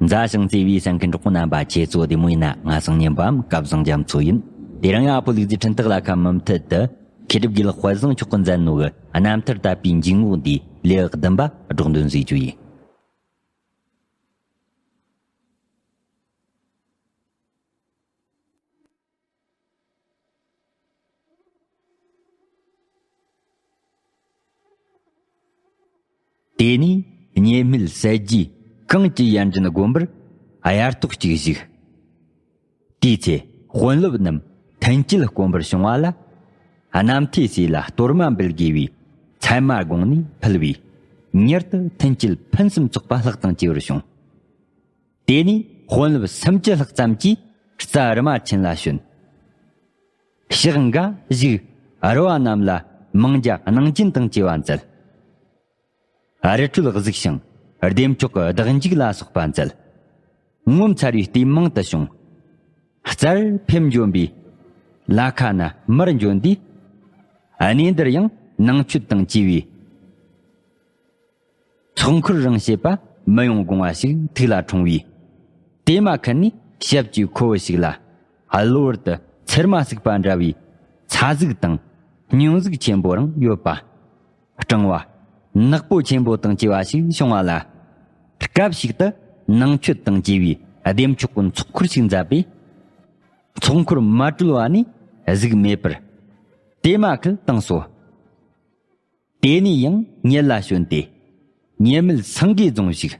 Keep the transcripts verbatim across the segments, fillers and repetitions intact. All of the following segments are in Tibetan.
མཛའ་ཞིང་བརྩེ་བའི་གསན་མཁན་གྲོགས་པོ་རྣམ་པ། ཁྱེད་ཚོ་བདེ་མོ་ཡིན་ན། ང་སང་ཉན་པའམ་སྐལ་བཟང་རྒྱ་མཚོ་ཡིན། དེ་རིང་ཡང་ཨ་ཕོ་ལུག་རྫི་འཕྲིན་སྟེགས་ལ་ཁ་མུ་མཐུད་དུ་མཁས་གྲུབ་དགེ་ལགས་དཔལ་བཟང་མཆོག་གིས་མཛད་ནོ་གི་རྣམ་ཐར་དད་པའི་འཇུག་ངོགས་འདིའི་ལེའུ་བདུན་པ་སྒྲོག་འདོན་བཟོས་རྒྱུ་ཡིན། དེ་ནས་ཉེ་སྨད་ཟས་བརྗིད་གངས་ཀྱི་ཡར་འདྲེན་དགོན་པར་དབྱར་ཐོག་གཅིག་བཞུགས། དེའི་ཚེ་དཔོན་སློབ་རྣམས་ཐུན་སྐྱེད་སྐོང་བར་བྱུང་བ་ལ། གནམ་ཐེ་སེ་ལ་གཏོར་མ་འབུལ་དགོས་པའི་ཚད་མ་དགོངས་ནས་ཕུལ་བས། མྱུར་དུ་ཐུན་སྐྱེད་ཕུན་སུམ་ཚོགས་པ་ལྷག་དང་བཅས་པར་བྱུང་། དེ་ནས་དཔོན་སློབ་སུམ་ཅུ་ལྷག་ཙམ་གྱིས་རྩྭ་རི་མ་ཆེན་ལ་བྱོན། ཕྱག་འགའ་བཞུགས་རི་བ་རྣམས་ལ་མང་ཇ་གནང་སྦྱིན་དང་བཅས་པ་མཛད། རི་ཁྲོད་གཟིགས་ཤིང་བདེ་མཆོག་གི་བདག་འཇུག་ལ་སོགས་པ་མཛད། ངོ་མཚར་བའི་ལྟས་མང་དུ་བྱུང་། རྩྭར་ཕེབས་འབྱོན་པའི་ལ་ཁ་ན་མར་འབྱོན་དུས། གནས་འདིར་ཡང་ནང་མཆོད་དང་བཅས་པའི་ཚོགས་འཁོར་རིང་བྱེད་པ་མི་ཡོང་དགོངས་པ་ཞིག་ཐུགས་ལ་འཁྲུངས་པས། དེ་མ་ཁུར་ནས་ཞབས་ཀྱི་ཁོ་བོ་ཞིག་ལ་གློ་བུར་དུ་ཚེར་མ་ཟུག་པ་འདྲ་བའི་ཚ་ཟུག་དང་སྙུང་ཟུག་ཆེན་པོ་རང་ཡོད་པ། སྐྲངས་པ། ནག་པོ་ཆེན་པོ་དང་བཅས་པ་ཞིག་བྱུང་བ་ལ། སྐབས་ཤིག་ཏུ་ནང་མཆོད་དང་བཅས་པའི་བདེ་མཆོག་གི་ཚོགས་འཁོར་ཞིག་མཛད་པས། ཚོགས་འཁོར་མ་གྲོལ་བ་ནས་གཟུགས་མེད་པར་དེ་མ་ཁུར་བཏང་སོ། དེ་ནས་ཡང་ཉེ་ལ་བྱོན་ཏེ། ཉེ་སྨད་སེང་གེ་རྫོང་བཞུགས།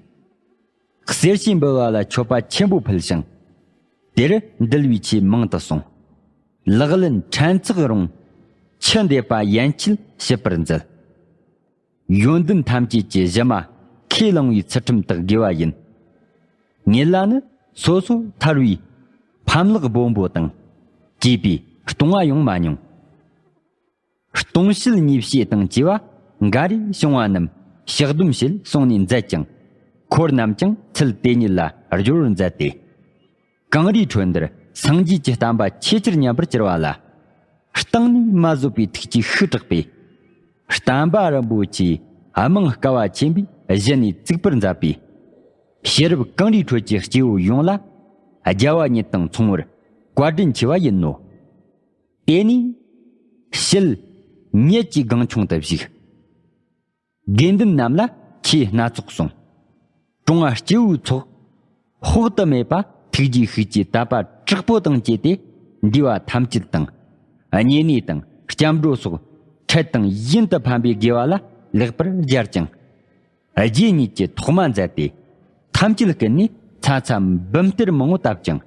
གསེར་ཕྱེ་འབུལ་བ་ལ་མཆོད་པ་ཆེན་པོ་ཕུལ་ཞིང་། དེར་འདུལ་བའི་ཆོས་མང་དུ་གསུངས། ལག་ལེན་ཕྲན་ཚེགས་རུང་། ཆུ་འདེབས་པ་ཡན་ཆད་ཞིབ་པར་མཛད། ཡོན་ཏན་ཐམས་ཅད་ཀྱི་གཞི་མ་ཁས་བླངས་པའི་ཚུལ་ཁྲིམས་དག་དགེ་བ་ཡིན། ཉེ་ལ་ནི་སོ་སོ་ཐར་བའི་ཕམ་ལག་སྦོམ་པོ་དང་བཅས་པའི་ལྟུང་བ་ཡང་མ་མྱོང་། ལྟུང་བཤད་གཉིས་བཤད་དང་བཅས་པ་འགའ་རེ་བྱུང་བ་རྣམས་ཕྱག་སྡོམ་བྱེད་གསུངས་ནས་མཛད་ཅིང་། འཁོར་རྣམས་ཀྱང་ཚུལ་དེ་ཉིད་ལ་སྦྱོར་བར་མཛད་དེ། གངས་རིའི་ཁྲོད་འདིར་སངས་རྒྱས་ཀྱི་བསྟན་པ་ཆེས་ཆེར་ཉམས་པར་གྱུར་པ་ལ། གཏིང་ནས་མ་བཟོད་པའི་ཐུགས་ཀྱིས་ཤུགས་དྲག་པས། བསྟན་པ་རིན་པོ་ཆེའི་དམངས་དཀའ་བ་ཆེན་པོའི་གཞི་ནས་བཙུགས་པར་མཛད་པའི་ཤེས་རབ་གངས་རིའི་ཁྲོད་ཀྱི་སྐྱེ་བོ་ཡོངས་ལ་རྒྱལ་བ་ཉིད་དང་མཚུངས་པར་བཀའ་དྲིན་ཆེ་བ་ཡིན་ནོ། དེ་ནས་ཞལ་མྱུར་གྱིས་གང་བྱུང་དུ་བཞུགས། དགེ་འདུན་རྣམས་ལ་ཆོས་སྣ་ཚོགས་གསུངས། གྲོང་སྐྱེ་བོའི་ཚོགས་དཔག་ཏུ་མེད་པ་ཐུགས་རྗེའི་ཤུགས་ཀྱིས་དད་པ་དྲག་པོ་དང་བཅས་ཏེ་འདུས་པ་ཐམས་ཅད་དང་། བསྙེན་གནས་དང་སྐྱབས་འགྲོ་སོགས་འཕྲལ་དང་ཡུན་དུ་ཕན་པའི་དགེ་བ་ལ་ལེགས་པར་སྦྱར་ཅིང་། རྗེ་ཉིད་ཀྱིས་ཐོག་མ་མཛད་དེ་ཐམས་ཅད་ཀུན་ནས་ཚ་ཚ་འབུམ་གཏེར་མང་པོ་བཏབ་ཅིང་།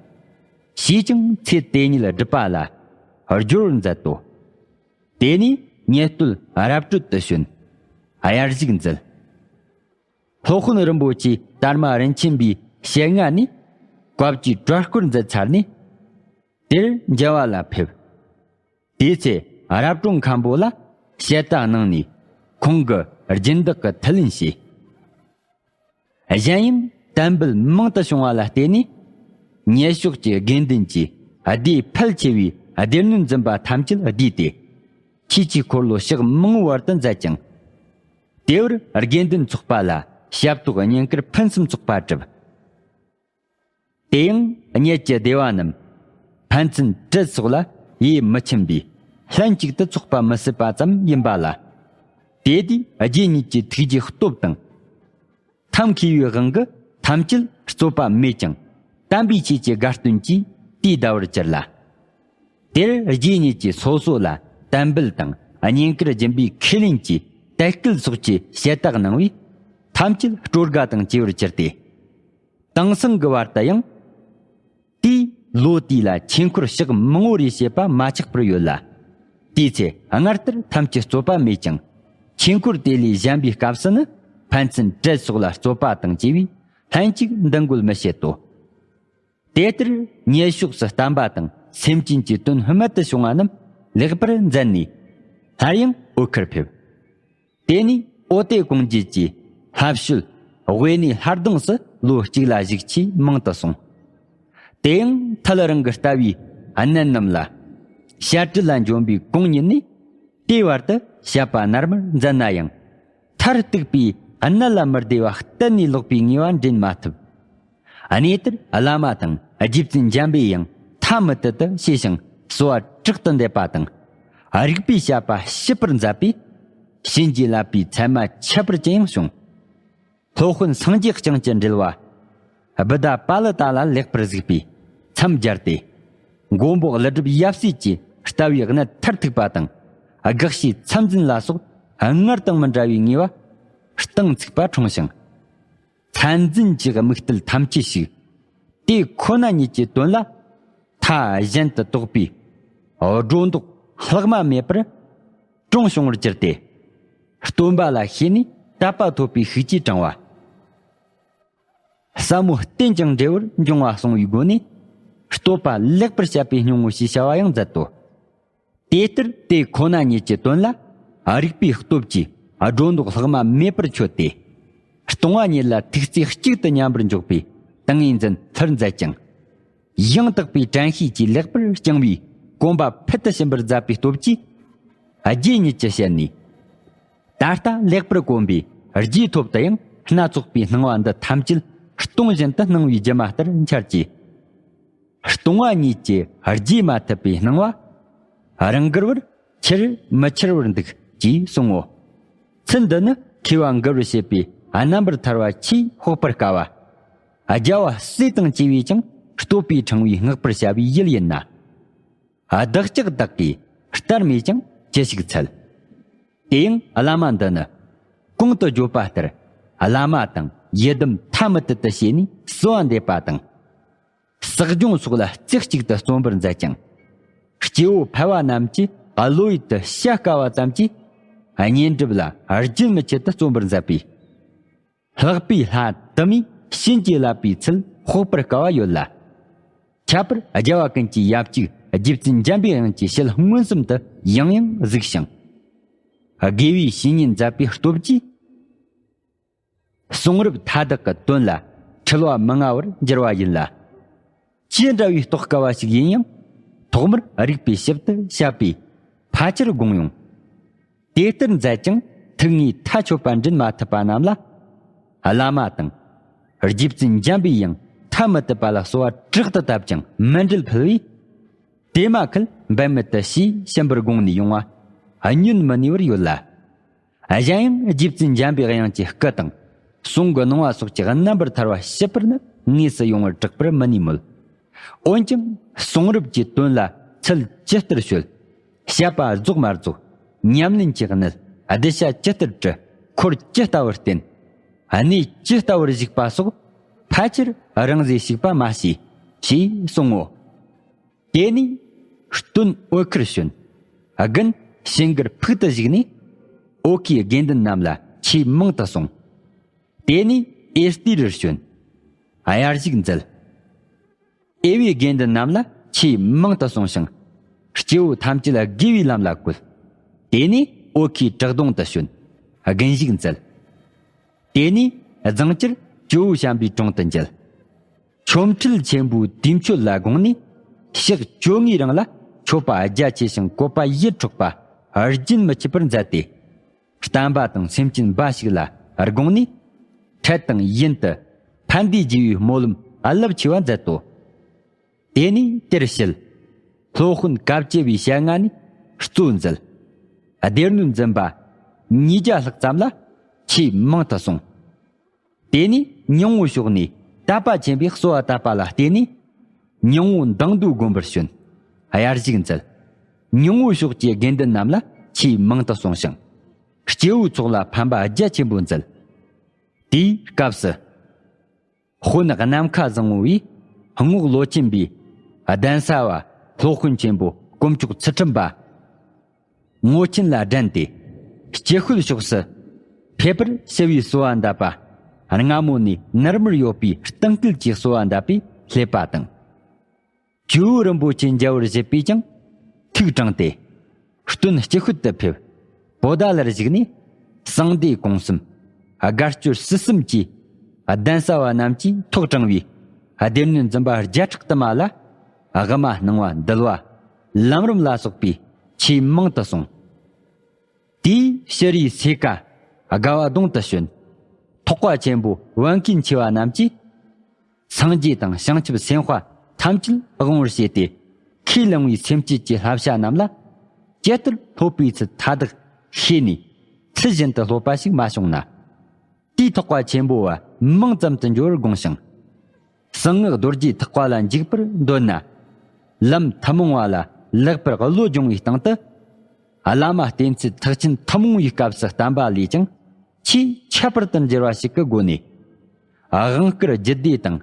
ཞེས་ཀྱང་ཚེ་དེ་ཉིད་སྒྲུབ་པ་ལ་སྦྱོར་བར་མཛད་དོ། དེ་ནས་ཉེ་སྟོད་རབ་སྤྲོད་དུ་བྱོན། དབྱར་བཞུགས་མཛད། སློབ་དཔོན་རིན་པོ་ཆེ་དར་མ་རིན་ཆེན་པའི་ཞལ་སྔ་ནས་བཀའ་བརྒྱུད་གྲྭ་སྐོར་མཛད་ཚར་ནས། དེར་མཇལ་བ་ལ་ཕེབས། དེའི་ཚེ་རབ་གྲོང་མཁན་པོ་ལ་ཞལ་ལྟ་གནང་ནས་ཁོང་གི་སྦྱིན་བདག་གི་ཐུགས་ལེན་བྱས། གཞན་ཡང་དད་འབུལ་མང་དུ་བྱུང་བ་ལ་བརྟེན་ནས། ཉེ་ཕྱོགས་ཀྱི་དགེ་འདུན་གྱིས་སྡེ་ཕལ་ཆེ་བའི་སྡེ་སྣོད་འཛིན་པ་ཐམས་ཅད་བསྡུས་ཏེ། ཆོས་ཀྱི་འཁོར་ལོ་ཞག་མང་བོའི་བར་དུ་མཛད་ཅིང་།། དེ་བར་དགེ་འདུན་ཚོགས་པ་ལ་ཞབས་ཏོག་བསྙེན་བཀུར་ཕུན་སུམ་ཚོགས་པ་བསྒྲུབས། དེ་ཡང་གཉེར་གྱི་སྡེ་བ་རྣམས་ཕན་ཚུན་དྲིལ་སོགས་ལ་ཡིད་མི་ཆེས་པས་ལྷན་ཅིག་ཏུ་ཚོགས་པ་མི་སྲིད་པ་ཙམ་ཡིན་པ་ལ། དེ་དུས་རྗེ་ཉིད་ཀྱི་ཐུགས་རྗེའི་སྟོབས་དང་། ཐབས་མཁས་པའི་དབང་གིས་ཐམས་ཅད་རྩོད་པ་མེད་ཅིང་དམ་པའི་ཆོས་ཀྱི་དགའ་སྟོན་གྱིས་དུས་འདའ་བར་གྱུར་ལ། དེར་རྗེ་ཉིད་ཀྱིས་སོ་སོ་ལ་དད་འབུལ་དང་བསྙེན་བཀུར་སྦྱིན་པའི་ཁས་ལེན་གྱི་དད་སྐུལ་སོགས་ཀྱི་བཤད་རྟགས་གནང་བས་ཐམས་ཅད་སྤྲོ་དགའ་དང་བཅས་པར་གྱུར་ཏེ། དེང་སང་གི་བར་དུ་ཡང་། དེའི་ལོ་དེ་ལ་ཆོས་འཁོར་ཞག་མང་བོ་རེ་བྱེད་པ་མ་ཆག་པར་ཡོད་ལ། དེའི་ཚེ་སྔར་ལྟར་ཐམས་ཅད་རྩོད་པ་མེད་ཅིང་། ཆོས་འཁོར་དེ་ལས་གཞན་པའི་སྐབས་སུ་ནི་ཕན་ཚུན་དྲིལ་སོགས་ལ་རྩོད་པ་དང་བཅས་པས་ལྷན་ཅིག་འདུ་འགོད་མི་བྱེད་དོ། དེ་ལྟར་ཉེ་ཕྱོགས་སུ་བསྟན་པ་དང་སེམས་ཅན་གྱི་དོན་རྨད་དུ་བྱུང་བ་རྣམས་ལེགས་པར་མཛད་ནས། སླར་ཡང་བོད་ཁར་ཕེབས། དེ་ནས་ཨོ་ཏེ་གུང་རྒྱལ་གྱི་ལྷ་བཤོལ་དབེན་གནས་ལྷ་སྡོང་སུ་ལོ་གཅིག་ལ་བཞུགས་ཆེས་མང་དུ་སོང་། དེ་ཡང་ཐལ་རང་གི་ལྟ་བའི་གནད་རྣམས་ལ་བཤད་རྒྱུད་ལ་འབྱོན་པའི་གོང་ཉིད་ནས་དེའི་བར་དུ་བཤད་པ་ནར་མར་མཛད་ན་ཡང་། མཐར་གཏུགས་པའི་གནད་ལ་མི་བདེ་བ་གཏན་ནས་ལོག་པའི་ངེས་པ་འདྲེན་མ་ཐུབ། གནས་དེར་བླ་མ་དང་རྗེ་བཙུན་འཇམ་པའི་དབྱངས་ཐ་མི་དད་དུ་བྱས་ཤིང་གསོལ་བ་དྲག་ཏུ་འདེབས་པ་དང་། རིག་པའི་བཤད་པ་ཞིབ་པར་མཛད་པས། བྱིན་གྱིས་བརླབས་པའི་མཚན་མ་ཁྱད་པར་ཅན་ཡང་བྱུང་། སློབ་དཔོན་སངས་རྒྱས་བསྐྱངས་ཀྱི་འགྲེལ་བ། བུདྡྷ་པཱ་ལི་ཏ་ལ་ལེགས་པར་གཟིགས་པས་མཚམས་སྦྱར་ཏེ། མགོན་པོ་ཀླུ་སྒྲུབ་ཡབ་སྲས་ཀྱི་ལྟ་བའི་གནད་མཐར་ཐུག་པ་དང་། དགག་བྱའི་མཚན་འཛིན་ལ་སོགས་སྔར་དང་མི་འདྲ་བའི་ངེས་པ་སྟེང་ཚིག་པ་འཁྲུངས་ཤིང་། མཚན་འཛིན་གྱི་དམིགས་གཏད་ཐམས་ཅད་ཞིག་དེ་ཁོ་ན་ཉིད་ཀྱི་དོན་ལ་མཐའ་གཞན་དུ་གཏོགས་པའི་སྒྲོ་འདོགས་ལྷག་མ་མེད་པར་དྲངས་བྱུང་བར་གྱུར་ཏེ། སྟོན་པ་ལ་ཤེས་ནས་དད་པ་ཐོབ་པའི་ཤུགས་ཀྱིས་དྲངས་པ། ཟབ་མོ་རྟེན་ཅིང་འབྲེལ་བར་འབྱུང་བ་གསུང་བའི་སྒོ་ནས། བསྟོད་པ་ལེགས་པར་བཤད་པའི་སྙིང་པོ་ཞེས་བྱ་བ་ཡང་མཛད་དོ། དེ་ལྟར་དེ་ཁོ་ན་ཉིད་ཀྱི་དོན་ལ་རིགས་པའི་སྟོབས་ཀྱིས་སྒྲོ་འདོགས་ལྷག་མ་མེད་པར་ཆོད་དེ། སྟོང་པ་ཉིད་ལ་ཐུགས་རྩེ་གཅིག་ཏུ་མཉམ་པར་འཇོག་པའི་ཏིང་ངེ་འཛིན་ལྷུར་མཛད་ཅིང་། ཡང་དག་པའི་དྲན་ཤེས་ཀྱིས་ལེགས་པར་བསྐྱངས་པའི་གོམ་པ་ཕུལ་དུ་ཕྱིན་པར་མཛད་པའི་སྟོབས་ཀྱིས། རྗེ་ཉིད་ཀྱི་ཞལ་ནས། ད་ལྟ་ལེགས་པར་གོམས་པའི་རྗེས་ཐོབ་ཏུ་ཡང་སྣ་ཚོགས་པའི་སྣང་བ་འདི་ཐམས་ཅད་སྟོང་བཞིན་དུ་སྣང་བའི་སྒྱུ་མ་ལྟར་འཆར་གྱི། སྟོང་པ་ཉིད་ཀྱི་རྗེས་མ་ཐུབ་པའི་སྣང་བ། རང་གར་བར་ཆེར་མི་འཆར་བར་འདུག་ཅེས་གསུང་ངོ་། ཚུལ་འདི་ནི་མཁས་པ་མགུར་བར་བྱེད་པའི་རྣམ་པར་ཐར་བ་ཆེས་དཔོག་པར་དཀའ་བ། རྒྱལ་བ་སྲས་དང་བཅས་པས་ཀྱང་བསྟོད་པའི་ཕྲེང་བས་བསྔགས་པར་བྱ་བའི་ཡུལ་ཡིན་ན། བདག་ཅག་བདག་གིས་ལྟར་སྨྲས་ཀྱང་ཅི་ཞིག་འཚལ། དེ་ཡང་བླ་མ་འདི་ནི་གོང་དུ་བརྗོད་པ་ལྟར་བླ་མ་དང་ཡི་དམ་ཐ་མི་དད་དུ་བྱས་ནས་གསོལ་བ་འདེབས་པ་དང་། ཟབ་སྦྱོང་སོགས་ལ་རྩེ་གཅིག་ཏུ་བརྩོན་པར་མཛད་ཅིང་། སྐྱེ་བོ་ཕལ་བ་རྣམས་ཀྱི་བློ་ཡུལ་དུ་བྱ་དཀའ་བ་ཙམ་གྱིས་བསྙེན་སྒྲུབ་ལ་རྒྱུན་མི་འཆད་དུ་བརྩོན་པར་མཛད་པས། ལྷག་པའི་ལྷ་དུ་མས་བྱིན་གྱིས་བརླབས་པའི་ཚུལ་དཔོག་པར་དཀའ་བ་ཡོད་ལ། ཁྱད་པར་རྒྱལ་བ་ཀུན་གྱི་ཡབ་གཅིག་རྗེ་བཙུན་འཇམ་པའི་དབྱངས་ཀྱི་ཞལ་མངོན་སུམ་དུ་ཡང་ཡང་གཟིགས་ཤིང་། དགེ་བའི་བཤེས་གཉེན་མཛད་པའི་སྟོབས་ཀྱིས། གསུང་རབ་མཐའ་དག་གི་དོན་ལ་འཁྲུལ་བ་མི་མངའ་བར་འགྱུར་བ་ཡིན་ལ། ཅི་འདྲ་བའི་རྟོགས་དཀའ་བ་ཞིག་ཡིན་ཡང་ཐོག་མར་རིགས་པས་ཞིབ་ཏུ་དཔྱད་པས་ཕལ་ཆེར་དགོངས་ཡོང་། དེ་ལྟར་མཛད་ཀྱང་ཐུགས་ངེས་མཐའ་ཆོད་པ་འདྲེན་མ་ཐུབ་པ་རྣམས་ལ། བླ་མ་དང་། རྗེ་བཙུན་འཇམ་པའི་དབྱངས་ཐ་མི་དད་པ་ལ་གསོལ་བ་དྲག་ཏུ་བཏབ་ཀྱང་མཎྜལ་ཕུལ་བས། དེ་མ་ཁུལ་འབད་མེད་དུ་ཞེས་ཕྱིན་པར་དགོངས་ནས་ཡོང་བ་བསྙོན་མི་ནུས་པར་ཡོད་ལ། གཞན་ཡང་རྗེ་བཙུན་འཇམ་པའི་དབྱངས་ཀྱི་སྐུ་དང་། གསུང་གི་སྣང་བ་སོགས་ཀྱི་རྣམ་པར་ཐར་བ་ཞིབ་པར་ནི་དངོས་སུ་ཡོང་བར་དྲག་པར་མི་ནུས་མོད། འོན་ཀྱང་གསུང་རབ་ཀྱི་དོན་ལ་ཚུལ་ཇི་ལྟར་ཤོད། བཤད་པ་རྫོགས་མ་རྫོགས། ཉམས་ལེན་གྱི་གནད། གདུལ་བྱ་ཇི་ལྟར་བཀྲི། འཁོར་ཇི་ལྟ་བུར་བསྟེན། གནས་ཇི་ལྟ་བུར་གཞིགས་པ་སོགས་ཕལ་ཆེར་རང་བཟོས་ཤིག་པ་མ་བྱས། ཞེས་གསུང་ངོ་། དེ་ནས་སྟོན་འོད་མཁར་བྱོན། དགུན་ཞིང་གར་ཕུག་ཏུ་བཞུགས་ནས། འོ་ཁའི་དགེ་འདུན་རྣམས་ལ་ཆོས་མང་དུ་གསུངས། དེ་ནས་ཨེ་ཏི་རུར་བྱོན། དབྱར་བཞུགས་མཛད། ཨེ་བའི་དགེ་འདུན་རྣམས་ལ་ཆོས་མང་དུ་གསུངས་ཤིང་། སྐྱེ་བོ་ཐམས་ཅད་དགེ་བའི་ལམ་ལ་བཀོད། དེ་ནས་འོ་ཁའི་བྲག་གདོང་དུ་བྱོན། དགུན་བཞུགས་མཛད། དེ་ནས་རྫིང་བཅུར་ཇོ་བོ་བྱམས་པའི་དྲུང་དུ་མཇལ། ཆོ་འཕྲུལ་ཆེན་པོའི་དུས་མཆོད་ལ་དགོངས་ནས། ཞག་བཅོ་ལྔའི་རིང་ལ་མཆོད་པ་རྒྱ་ཆེ་ཞིང་བཀོད་པ་ཡིད་འཕྲོག་པ་རྒྱུན་མི་འཆད་པར་མཛད་དེ། བསྟན་པ་དང་སེམས་ཅན་འབའ་ཞིག་ལ་དགོངས་ནས། འཕྲལ་དང་ཡུན་དུ་ཕན་བདེའི་རྒྱུ་བའི་སྨོན་ལམ་རླབས་ཆེ་བ་མཛད་དོ། དེ་ནས་དེར་བཤད། སློབ་དཔོན་བཀའ་བཅུ་པའི་ཞལ་སྔ་ནས་གཙོ་མཛད། སྡེ་སྣོད་འཛིན་པ་ཉིས་བརྒྱ་ལྷག་ཙམ་ལ་ཆོས་མང་དུ་གསུངས། དེ་ནས་ཉང་པོ་ཕྱོགས་ནས་དད་པ་ཆེན་པོས་གསོལ་བ་བཏབ་པ་ལ་བརྟེན་ནས། ཉང་པོ་མདང་དུ་དགོན་པར་བྱོན། དབྱར་བཞུགས་མཛད། ཉང་པོ་ཕྱོགས་ཀྱི་དགེ་འདུན་རྣམས་ལ་ཆོས་མང་དུ་གསུངས་ཤིང་། སྐྱེ་བོའི་ཚོགས་ལ་ཕན་པ་རྒྱ་ཆེན་པོ་མཛད། དེའི་སྐབས་སུ། དཔོན་ནམ་མཁའ་བཟང་པོ་བས་རྔོག་ལོ་ཆེན་པོའི་གདན་ས་བ་སློབ་དཔོན་ཆེན་པོ་དཀོན་མཆོག་ཚུལ་ཁྲིམས་པ། ངོ་ཆེན་ལ་སྦྲན་ཏེ། སྐྱེ་ཤོད་ཕྱོགས་སུ་ཕེབས་པར་ཞུ་བའི་གསོལ་བ་འདེབས་པ། སྔ་མོ་ནས་ནར་མར་ཡོད་པའི་གཏིང་སྐུལ་གྱི་གསོལ་བ་འདེབས་པས་སླེབས་པ་དང་། ཇོ་བོ་རིན་པོ་ཆེ་མཇལ་བར་བཞེད་པས་ཀྱང་ཐུགས་དྲངས་ཏེ། སྟོན་སྐྱེ་ཤོད་དུ་ཕེབས། པོ་ཏཱ་ལར་བཞུགས་ནས། གསང་བདེ་གུང་གསུམ། དགའ་སྐྱོ་སྲིད་གསུམ་གྱི་གདན་ས་བ་རྣམས་ཀྱིས་ཐོག་དྲངས་པའི་སྡེ་སྣོད་འཛིན་པ་བརྒྱ་ཕྲག་དུ་མ་ལ། དབུ་མ་སྣང་བ་འདུལ་བ། ལམ་རིམ་ལ་སོགས་པའི་ཆོས་མང་དུ་གསུངས། དེའི་ཕྱི་རུའི་སོས་ཀ་དགའ་བ་གདོང་དུ་བྱོན། ཐེག་པ་ཆེན་པོའི་བན་ཀུན་ཆེ་བ་རྣམས་ཀྱིས། སངས་རྒྱས་དང་བྱང་ཆུབ་སེམས་དཔའ་ཐམས་ཅད་དབང་བར་བྱས་ཏེ། ཁས་བླངས་པའི་སེམས་བསྐྱེད་ཀྱི་བསླབ་བྱ་རྣམས་ལ་ཇི་ལྟར་སློབ་པའི་ཚུལ་མཐའ་དག་ཤེས་ནས། ཚུལ་བཞིན་དུ་སློབ་པ་ཞིག་མ་བྱུང་ན། དེའི་ཐེག་པ་ཆེན་པོ་བ་མིང་ཙམ་དུ་འགྱུར་བར་དགོངས་ཤིང་། གསང་སྔགས་རྡོ་རྗེའི་ཐེག་པ་ལ་འཇུག་པར་འདོད་ན། ལམ་ཐུན་མོང་བ་ལ་ལེགས་པར་བློ་སྦྱོང་བའི་སྟེང་དུ། བླ་མ་བསྟེན་ཚུལ་ཐེག་ཆེན་ཐུན་མོང་བའི་སྐབས་སུ་བསྟན་པ་ལས་ཀྱང་ཆེས་ཁྱད་པར་དུ་འགྱུར་བ་ཞིག་གི་སྒོ་ནས། དབང་བསྐུར་རྒྱུད་སྡེ་དང་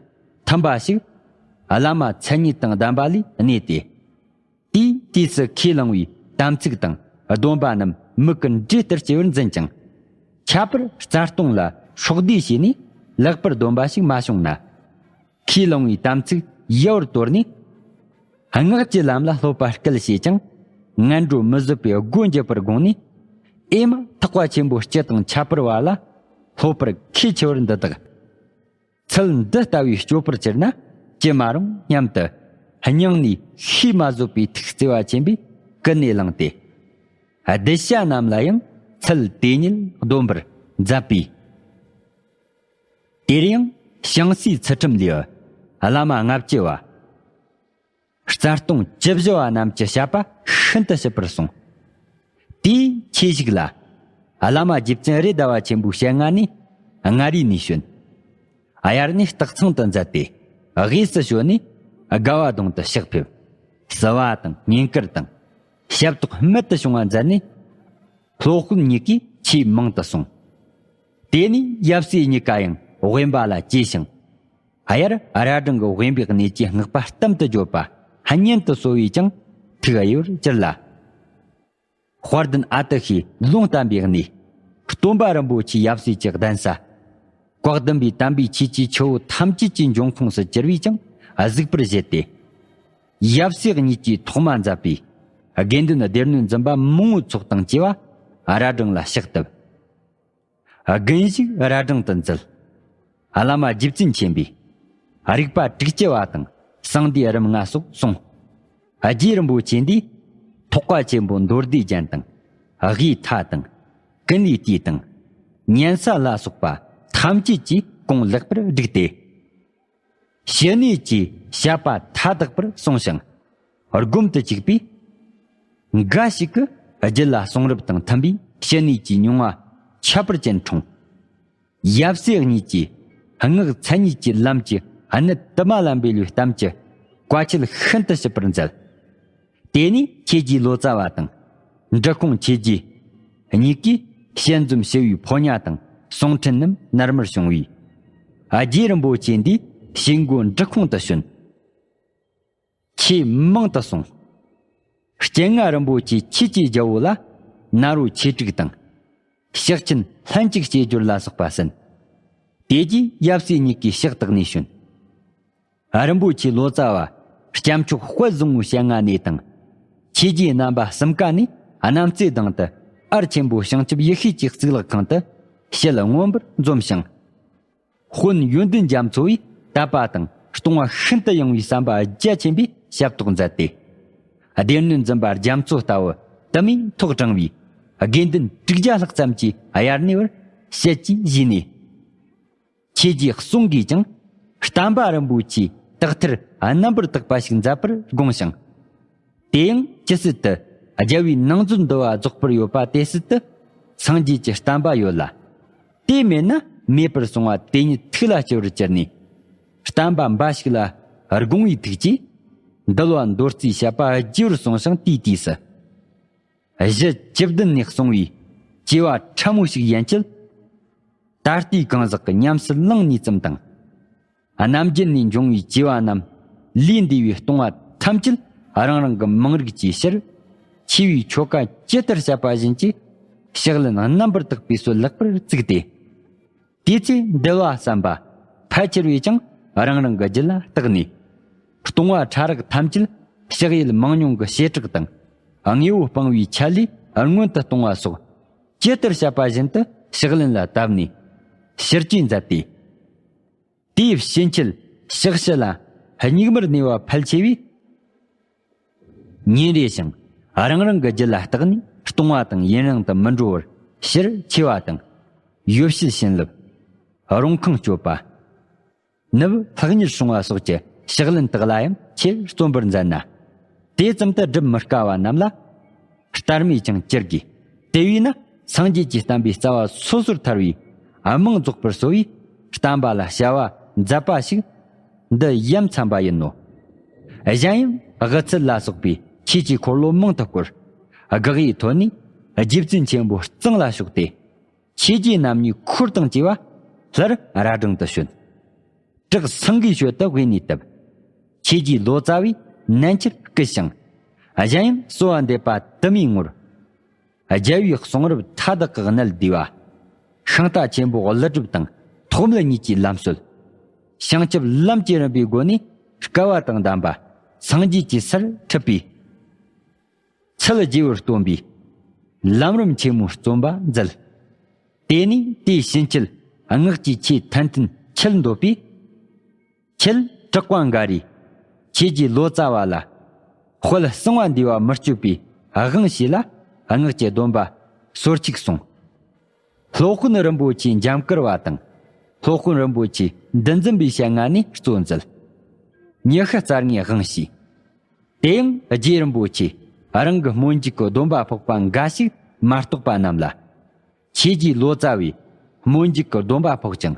མཐུན་པ་ཞིག་བླ་མ་མཚན་ཉིད་དང་ལྡན་པ་ལས་གནས་ཏེ། དེའི་དུས་སུ་ཁས་བླངས་པའི་དམ་ཚིག་དང་སྡོམ་པ་རྣམས་མིག་གི་འབྲས་ལྟར་སྐྱེ་བར་འཛིན་ཅིང་། ཁྱད་པར་རྩ་ལྟུང་ལ་སྲོག་བསྡོས་བྱས་ནས་ལེགས་པར་སྡོམ་པ་ཞིག་མ་བྱུང་ན། ཁས་བླངས་པའི་དམ་ཚིག་ཡལ་བར་དོར་ནས། སྔགས་ཀྱི་ལམ་ལ་སློབ་པ་སྐུལ་བྱས་ཀྱང་ངན་འགྲོ་མི་བཟོད་པའི་སྒོ་འབྱེད་པར་དགོངས་ནས། ཨེ་མ་ཐེག་པ་ཆེན་པོའི་སྤྱི་དང་ཁྱད་པར་བ་ལ་སློབ་པར་ཁས་འཆེ་བར་འདི་དག། ཚུལ་འདི་ལྟ་བུའི་སྤྱོད་པར་གྱུར་ན་ཅི་མ་རུང་སྙམ་དུ། སྙིང་ནས་ཤེས་མ་བཟོད་པའི་ཐུགས་བརྩེ་བ་ཆེན་པོས་ཀུན་ནས་བསླངས་ཏེ། གདུལ་བྱ་རྣམས་ལ་ཡང་ཚུལ་དེ་ཉིད་སྡོམ་པར་མཛད་པས། དེར་ཡང་ཞང་སྲིད་ཚུལ་ཁྲིམས་ལས་བླ་མ་ལྔ་བཅུ་བ། རྩ་ལྟུང་བཅུ་བཞི་བ་རྣམས་ཀྱི་བཤད་པ་ཤིན་ཏུ་ཞིབ་པར་གསུངས། དེའི་ཆོས་ཞུགས་ལ། བླ་མ་རྗེ་བཙུན་རེད་མདའ་བ་ཆེན་པོའི་ཞལ་སྔ་ནས་མངའ་རིས་ནས་བྱོན། དབྱར་གནས་སྟག་ཚང་དུ་མཛད་དེ། དབུས་སུ་བྱོན་ནས་དགའ་བ་གདོང་དུ་ཕྱག་ཕེབས། བསུ་བ་དང་བསྙེན་བཀུར་དང་ཞབས་ཏོག་རྨད་དུ་བྱུང་བ་མཛད་ནས། སློབ་དཔོན་ཉིད་ཀྱིས་ཆེས་མང་དུ་གསུངས། དེ་ནས་ཡབ་སྲས་གཉིས་ཀ་ཡང་དབེན་པ་ལ་གྱེས་ཤིང་། དབྱར་ར་སྒྲེང་གི་དབེན་པའི་གནས་ཀྱི་སྔགས་པ་གཏམ་དུ་བརྗོད་པ་སྙན་དུ་གསོ་བས་ཀྱང་ཐུགས་གཡོ་བར་གྱུར་ལ། དཔལ་ལྡན་ཨ་ཏི་ཤའི་ལུང་བསྟན་པའི་གནས། སྟོན་པ་རིན་པོ་ཆེའི་ཡབ་སྲས་ཀྱི་གདན་ས། བཀའ་གདམས་པའི་དམ་པའི་ཆོས་ཀྱི་ཆུ་བོ་ཐམས་ཅད་ཀྱི་འབྱུང་ཁུངས་སུ་གྱུར་བས་ཀྱང་གཟིགས་པར་བཞེད་དེ། ཡབ་སྲས་གཉིས་ཀྱིས་ཐོག་མ་མཛད་པའི་དགེ་འདུན་སྡེ་སྣོད་འཛིན་པ་མང་པོའི་ཚོགས་དང་བཅས་པ་ར་སྒྲེང་ལ་ཕྱག་བཏབ། དགུན་བཞུགས་ར་སྒྲེང་དུ་མཛད། བླ་མ་རྗེ་བཙུན་ཆེན་པོས་རིག་པ་དྲུག་ཅུ་བ་དང་གསང་བདེ་རིམ་ལྔ་སོགས་གསུངས། རྗེ་རིན་པོ་ཆེ་འདིས་ཐེག་པ་ཆེན་པོ་མདོ་སྡེ་རྒྱན་དང་དབུས་མཐའ་དང་ཀུན་ལེགས་བསྟོད་དང་ཉན་ས་ལ་སོགས་པ་ཐམས་ཅད་ཀྱི་གོང་ལེགས་པར་བསྒྲིགས་ཏེ། ཕྱི་ནས་ཀྱི་བཤད་པ་མཐའ་དག་པར་གསུངས་ཤིང་། སྒོམ་དུ་བཅུག་པས། འགའ་ཞིག་གིས་རྒྱུད་ལ་གསུང་རབ་དང་མཐུན་པའི་ཕྱི་ནས་ཀྱི་མྱོང་བ་ཁྱད་པར་ཅན་འཁྲུངས། ཡབ་སྲས་གཉིས་ཀྱིས་སྔགས་མཚན་ཉིད་ཀྱི་ལམ་གྱི་གནད་དུ་མ་ལ་འབེལ་བའི་གཏམ་གྱི་བཀའ་ཆོས་ཤིན་ཏུ་ཞིབ་པར་མཛད། དེ་ནས་ཆོས་རྗེ་ལོ་ཙཱ་བ་དང་འབྲི་ཁུང་ཆོས་རྗེ་གཉིས་ཀྱིས་ཞལ་འཛོམས་ཞུ་བའི་ཕོ་ཉ་དང་གསུང་འཕྲིན་རྣམས་ནར་མར་བྱུང་བས། རྗེ་རིན་པོ་ཆེ་འདིས་ཞིང་སྒོ་འབྲི་ཁུང་དུ་བྱོན། ཆོས་མང་དུ་གསུངས། སྤྱན་སྔ་རིན་པོ་ཆེ་ཆོས་ཀྱི་རྒྱལ་པོ་ལ་ནཱ་རོ་ཆོས་དྲུག་དང་། ཕྱག་ཆེན་ལྷན་ཅིག་སྐྱེས་སྦྱོར་ལ་སོགས་པ་གསན། དེ་རྗེས་ཡབ་སྲས་གཉིས་ཀྱི་ཕྱག་བཏགས་ནས་བྱོན། རིན་པོ་ཆེ་ལོ་ཙཱ་བ་སྐྱབས་མཆོག་དཔལ་བཟང་པོའི་ཞལ་སྔ་ནས་དང་། ཆོས་རྗེ་རྣམ་པ་གསུམ་ཀ་ནས་གནམ་རྩེ་གདན་དུ་ཨར་ཆེན་པོ་བྱང་ཆུབ་ཡེ་ཤེས་ཀྱི་གཙུག་ལག་ཁང་དུ་ཞལ་མངོན་པར་འཛོམས་ཤིང་། དཔོན་ཡོན་ཏན་རྒྱ་མཚོ་བས་དད་པ་དང་གཏོང་བ་ཤིན་ཏུ་ཡངས་པའི་བསམ་པ་རྒྱ་ཆེན་པོས་ཞབས་ཏོག་མཛད་དེ། སྡེ་སྣོད་འཛིན་པ་རྒྱ་མཚོ་ལྟ་བུ་དུ་མས་ཐོག་དྲངས་པའི་དགེ་འདུན་དྲུག་བརྒྱ་ལྷག་ཙམ་གྱིས་དབྱར་གནས་པར་ཞལ་གྱིས་བཞེས་ནས། ཆོས་རྗེའི་གསུང་གིས་ཀྱང་བསྟན་པ་རིན་པོ་ཆེའི་དག་ཐེར་རྣམ་པར་དག་པ་ཞིག་མཛད་པར་དགོངས་ཤིང་། དེ་ཡང་ཇི་སྲིད་དུ་རྒྱལ་བའི་ནང་མཛོད་འདུལ་བ་རྫོགས་པར་ཡོད་པ་དེ་སྲིད་དུ་སངས་རྒྱས་ཀྱི་བསྟན་པ་ཡོད་ལ། དེ་མེད་ན་མེད་པར་སོང་བ་དེ་ཉིད་ཐུགས་ལ་སྐྱེ་བར་གྱུར་ནས། བསྟན་པ་འབའ་ཞིག་ལ་དགོངས་པའི་ཐུགས་ཀྱིས་འདུལ་བ་མདོ་རྩིས་བཤད་པ་རྒྱས་པར་གསུངས་ཤིང་དེའི་དུས་སུ། གཞི་བཅུ་བདུན་ནས་གསུངས་པའི་བྱེ་བ་ཕྲ་མོ་ཞིག་ཡན་ཆད། ད་ལྟའི་གང་ཟག་གི་ཉམས་སུ་བླངས་ནས་ཙམ་དང་། རྣམ་རྒྱལ་ནས་འབྱུང་བའི་བྱེ་བ་རྣམས་ལས་འདས་པའི་ལྟུང་བ་ཐམས་ཅད་རང་རང་གི་མིང་རིགས་ཀྱི་ཕྱིར། ཆེ་བའི་ཆོ་ག་ཇི་ལྟར་བཤད་པ་བཞིན་གྱི་ཕྱག་ལེན་རྣམ་པར་དག་པའི་སྲོལ་ལེགས་པར་བཙུགས་ཏེ། དེ་ཚེ་འདུལ་བ་བསམ་པ་ཕལ་ཆེར་བས་ཀྱང་རང་རང་གི་རྒྱུད་ལ་བརྟགས་ནས། ལྟུང་བ་ཕྲ་རགས་ཐམས་ཅད་ཕྱག་ཡུལ་མང་ཉུང་གི་བྱེ་བྲག་དང་། དངོས་པོ་སྤང་བའི་ཆ་ལས་སྔོན་དུ་གཏོང་བ་སོགས་ཇི་ལྟར་བཤད་པ་བཞིན་དུ་ཕྱག་ལེན་ལ་བཏབ་ནས་ཕྱིར་བཅོས་མཛད་དེ། དེའི་ཕྱིན་ཆད་ཕྱག་ཕྱི་ལ་སྙིགས་མར་གནས་པ་ཕལ་ཆེ་བས། ཉིན་རེ་ཞིང་རང་རང་གི་རྒྱུད་ལ་བརྟགས་ནས་ལྟུང་བ་དང་ཡུན་རིང་དུ་མི་འགྲོ་བར་ཕྱིར་འཆི་བ་དང་། ཡོ་བྱད་བྱིན་རླབས། རུང་ཁུངས་གཅོད་པ། ནུབ་ལྷག་ཉིལ་སྲུང་བ་སོགས་ཀྱི་ཕྱག་ལེན་དག་ལ་ཡང་ཆེར་བརྩོན་པར་མཛད་ན། དེ་ཙམ་དུ་སྒྲུབ་མི་དཀའ་བ་རྣམས་ལ་ལྟར་མོས་ཀྱང་ཅི་དགོས། དེ་བས་ན་སངས་རྒྱས་ཀྱི་བསྟན་པའི་རྩ་བ་སོ་སོར་ཐར་བའི་རྨང་རྫོགས་པར་གསོ་བའི་བསྟན་པ་ལ་བྱ་བ་མཛད་པ་ཞིག་འདི་ཡ་མཚན་པ་ཡིན་ནོ། གཞན་ཡང་དབུ་ཚད་ལ་སོགས་པའི་ཆོས་ཀྱི་འཁོར་ལོ་མང་དུ་བསྐོར། དགག་པའི་ཐོག་ནས་རྗེ་བཙུན་ཆེན་པོ་གཙང་ལ་ཕྱོགས་ཏེ། ཆོས་རྗེ་རྣམ་གཉིས་འཁོར་དང་བཅས་པ་སླར་རྭ་སྒྲེང་དུ་བྱོན། བྲག་སེང་གེའི་ཞོལ་དུ་དབུས་ནས་བཏབ། ཆོས་རྗེ་ལོ་ཙཱ་བས་ནན་ཆེར་བསྐུལ་ཞིང་། གཞན་ཡང་གསོལ་བ་འདེབས་པ་དུ་མའི་ངོར། རྒྱལ་བའི་གསུང་རབ་མཐའ་དག་གི་གནད་བསྡུས་པ། ཤིང་རྟ་ཆེན་པོ་ཀླུ་སྒྲུབ་དང་ཐོགས་མེད་གཉིས་ཀྱི་ལམ་སྲོལ། བྱང་ཆུབ་ལམ་གྱི་རིམ་པའི་སྒོ་ནས་བསྐལ་པ་དང་ལྡན་པ་སངས་རྒྱས་ཀྱི་སར་ཁྲིད་པའི་ཚུལ་རྒྱས་པར་སྟོན་པའི་ལམ་རིམ་ཆེན་མོའི་རྩོམ་པ་མཛད། དེ་ནས་དེའི་ཕྱིན་ཆད་སྔགས་ཀྱི་ཆོས་ཐན་ཐུན་ཆད་འདོད་པས། ཁྱེད་གྲགས་པ་འགའ་རེས་ཆོས་རྗེ་ལོ་ཙཱ་བ་ལ་དཔལ་གསང་བ་འདུས་པ་མི་སྤྱོད་པའི་དབང་བྱས་ལ་སྔགས་ཀྱི་སྡོམ་པ་སོར་ཆུད་གསུངས། སློབ་དཔོན་རིན་པོ་ཆེ་འཇམ་དཀར་བ་དང་སློབ་དཔོན་རིན་པོ་ཆེ་འདུལ་འཛིན་པའི་ཞལ་སྔ་ནས་གཙོ་མཛད། ཉི་ཤུ་རྩ་ལྔའི་དབང་བྱས། དེ་ཡང་རྗེ་རིན་པོ་ཆེ་རང་གི་སྨོན་འཇུག་གི་སྡོམ་པ་ཕོག་པ་འགའ་ཞིག་མ་རྟོགས་པ་རྣམས་ལ། ཆོས་རྗེ་ལོ་ཙཱ་བས་སྨོན་འཇུག་གི་སྡོམ་པ་ཕོག་ཅིང་།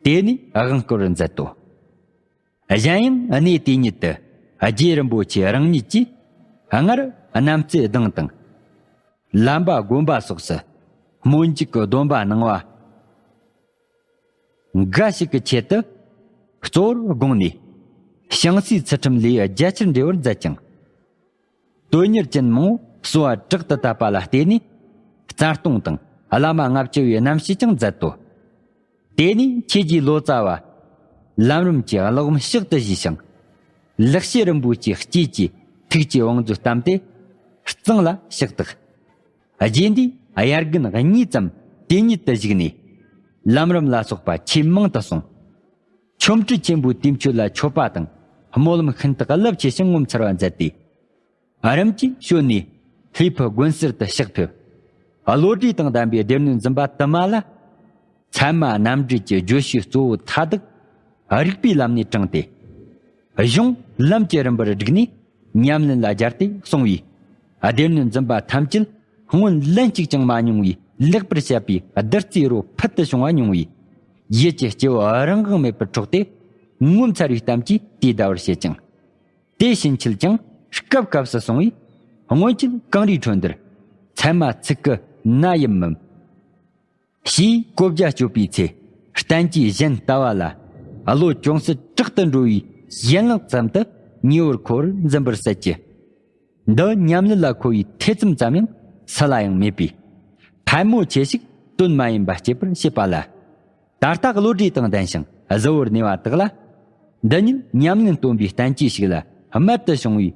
དེ་ནས་དབང་བསྐུར་མཛད་དོ། གཞན་ཡང་གནས་དེ་ཉིད་དུ་རྗེ་རིན་པོ་ཆེ་རང་ཉིད་ཀྱིས་སྔར་གནམ་རྩེ་གདིང་དང་། ལམ་པ་དགོན་པ་སོགས་སུ་སྨོན་འཇུག་གི་སྡོམ་པ་གནང་བ་འགའ་ཞིག་གི་ཆེད་དུ་གཙོ་བོར་དགོངས་ནས། ཞང་སྲིད་ཚུལ་ཁྲིམས་ལས་རྒྱ་ཆེར་འགྲེལ་བར་མཛད་ཅིང་། དོན་གཉེར་ཅན་མང་པོ་གསོལ་བ་དྲག་ཏུ་བཏབ་པ་ལ་བརྟེན་ནས་རྩ་ལྟུང་དང་བླ་མ་ལྔ་བཅུ་བའི་རྣམ་བཤད་ཀྱང་མཛད་དོ། དེ་ནས་ཆོས་རྗེ་ལོ་ཙཱ་བ་ལམ་རིམ་གྱི་ཀློག་མམ་ཕྱག་ཏུ་བཞེས་ཤིང་། ལེགས་བཤད་རིན་པོ་ཆེའི་ལྕེ་གིས་ཐུགས་ཀྱི་བང་མཛོད་བསྟན་ཏེ་གཙང་ལ་ཕྱག་བཏབ། རྗེ་འདིས་དབྱར་དགུན་གཉིད་ཙམ་དེ་ཉིད་དུ་བཞུགས་ནས་ལམ་རིམ་ལ་སོགས་པ་ཆེས་མང་དུ་གསུངས། ཆོ་འཕྲུལ་ཆེན་པོའི་དུས་མཆོད་ལ་མཆོད་པ་དང་སྨོན་ལམ་ཤིན་ཏུ་རླབས་ཆེ་ཞིང་ངོ་མཚར་བ་མཛད་དེ། རིམ་གྱིས་བྱོན་ནས་ལྷའི་ཕུ་དགོན་གསར་དུ་ཕྱག་ཕེབས། བློ་གྲོས་དང་ལྡན་པའི་སྡེ་སྣོད་འཛིན་པ་དུ་མ་ལ། ཚད་མ་རྣམ་འགྲེལ་གྱི་བརྗོད་བྱའི་གཙོ་བོ་མཐའ་དག་རིགས་པའི་ལམ་ནས་དྲངས་ཏེ། གཞུང་ལམ་གྱི་རིམ་པར་བསྒྲིགས་ནས་ཉམས་ལེན་ལ་སྦྱར་ཏེ་གསུངས་པས། སྡེ་སྣོད་འཛིན་པ་ཐམས་ཅད་སྔོན་ལན་གཅིག་ཀྱང་མ་མྱོང་བའི་ལེགས་པར་བཤད་པའི་བདུད་རྩིའི་རོ་ཕུལ་དུ་བྱུང་བ་མྱོང་བས། ཡིད་ཀྱི་སྐྱེ་བོ་རང་དབང་མེད་པར་འཕྲོག་སྟེ། ངོ་མཚར་བའི་གཏམ་གྱིས་དེའི་ཟླ་བར་བྱེད་ཅིང་། དེ་ཕྱིན་ཆད་ཀྱང་སྐབས་སྐབས་སུ་གསུང་བས། སྔོན་ཆད་གངས་རིའི་ཁྲོད་འདིར་ཚད་མ་ཚིག་གི་ན་ཡིན་མིན། ཞེས་གོ་བརྒྱ་གཅོད་པའི་ཚེ་བསྟན་བཅོས་གཞན་ལྟ་བ་ལ་བློ་ཅུང་ཟད་དྲག་ཏུ་འགྲོ་བའི་ཡན་ལག་ཙམ་དུ་ཉེ་བར་མཁོ་བར་འཛིན་པར་ཟད་ཀྱི། འདི་ཉམས་ལེན་ལ་མཁོ་བའི་ཐེ་ཚོམ་ཙམ་ཡང་སུ་ལ་ཡང་མེད་པས། ཕན་མོ་ཆེ་ཞིག་དོན་མ་ཡིན་པ་སྐྱེད་པར་བྱེད་པ་ལ། ད་ལྟ་བློ་གྲོས་དང་ལྡན་ཞིང་གཟུ་བོར་གནས་པ་དག་ལ། འདི་ཉིད་ཉམས་ལེན་སྟོན་པའི་བསྟན་བཅོས་ཤིག་ལ་རྨད་དུ་བྱུང་བའི་